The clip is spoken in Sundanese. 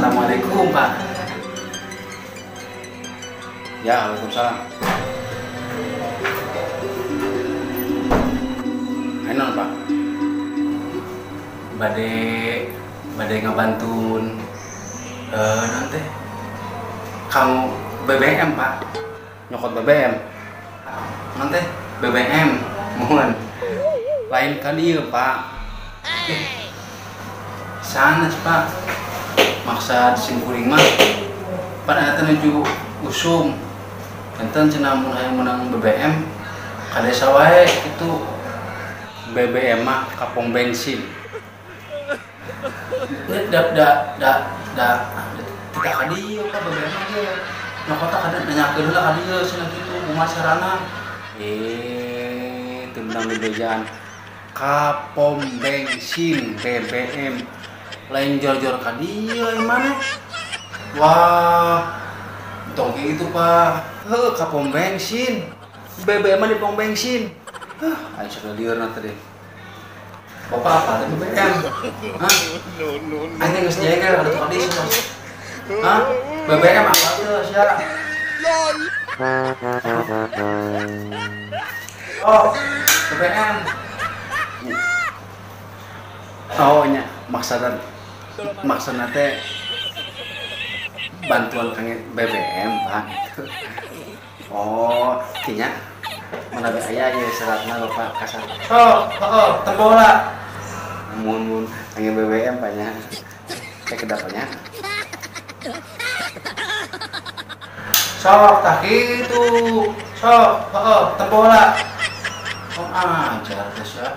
Assalamualaikum, Pak. Ya, waalaikumsalam. Ayo, Pak. Bade ngebantun nanti kamu BBM, Pak. Nyokot BBM. Nanti BBM, mohon. Lain kali ya, Pak. Sanes, Pak. Maksa simkuring mah pada nuju usum. Enten cenah mun hayang menang BBM ka desa wae itu BBM mah ka pom bensin. Da da da da tidak ka dieu ka BBM mah ge. Nyokotna kada nanyakeun heula ka dieu cenah kitu kumaha carana. Teu meunang dibejaan. Ka pom bensin BBM lain jor-jor ka dieu ieu maneh. Wah, tong kitu, Pak. Heuh, ka pom bensin. BBM mah di pom bensin. Hah, aing sok lieur teh deh. Bapak apa teh BBM? Hah? Aing geus jengkel ka tukang dieu. Hah? BBM apa teh sia? Oh, BBM. Oh nya, maksudna teh bantuan kangge BBM, Pak. Oh, kinya mana be aya ieu seratna Bapak kasar. Oh, heeh, tempo heula. Mun kangge BBM, Pak nya. Teh kedapanya. Sok tah kitu. Sok, heeh, tempo heula. Oh, ajar teh sia.